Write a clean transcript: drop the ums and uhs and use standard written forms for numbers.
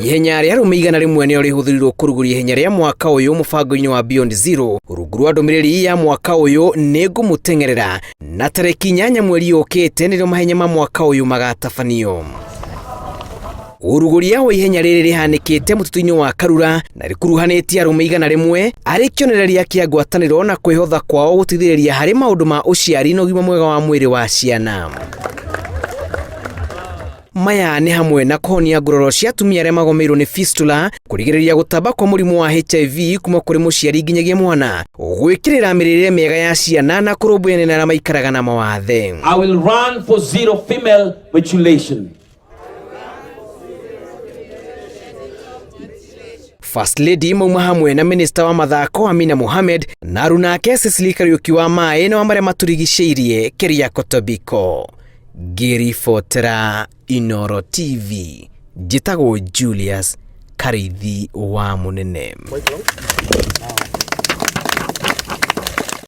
Ihenya rĩa arũme 100 nĩrĩo rĩhũthĩrirwo kũrugũria ihenya rĩa mwaka ũyũ mũbango-inĩ wa Beyond Zero. Rungu rwa ndũmĩrĩri ya mwaka ũyũ nĩ ngũmũteng'erera, na tarĩki 8 mweri ũkĩte nĩrĩo mahenya ma mwaka ũyũ magatabanio. Ũrugũria wa ihenya rĩrĩ rĩhanĩkĩte mũtitũ-inĩ wa Karura na rĩkuruhanĩtie arũme 100 arĩ kĩonereria kĩa ngwatanĩro na kwĩhotha kwao gũteithĩrĩria harĩ maũndũ ma ũciari na ũgima mwega wa mwĩrĩ wa ciana. Maya nĩ hamwe na kũhonia nguraro cia atumia arĩa magomeirwo nĩ fistula, kũrigĩrĩria gũtamba kwa mũrimũ wa HIV kuma kũrĩ mũciari nginyagia mwana, gwĩkĩrĩra mĩrĩre mĩega ya ciana na kũrũmbũyania na arĩa maikaraga na mawathe. I will run for zero female mutilation. First Lady mauma hamwe na minista wa mathako Amina Mohamed na arunake Cecily Kariuki wa maĩ na wa marĩa matũrigicĩirie Keriako Tobiko. Ngĩribotera Inooro TV njĩtagwo Julius Karithi wa Mũnene.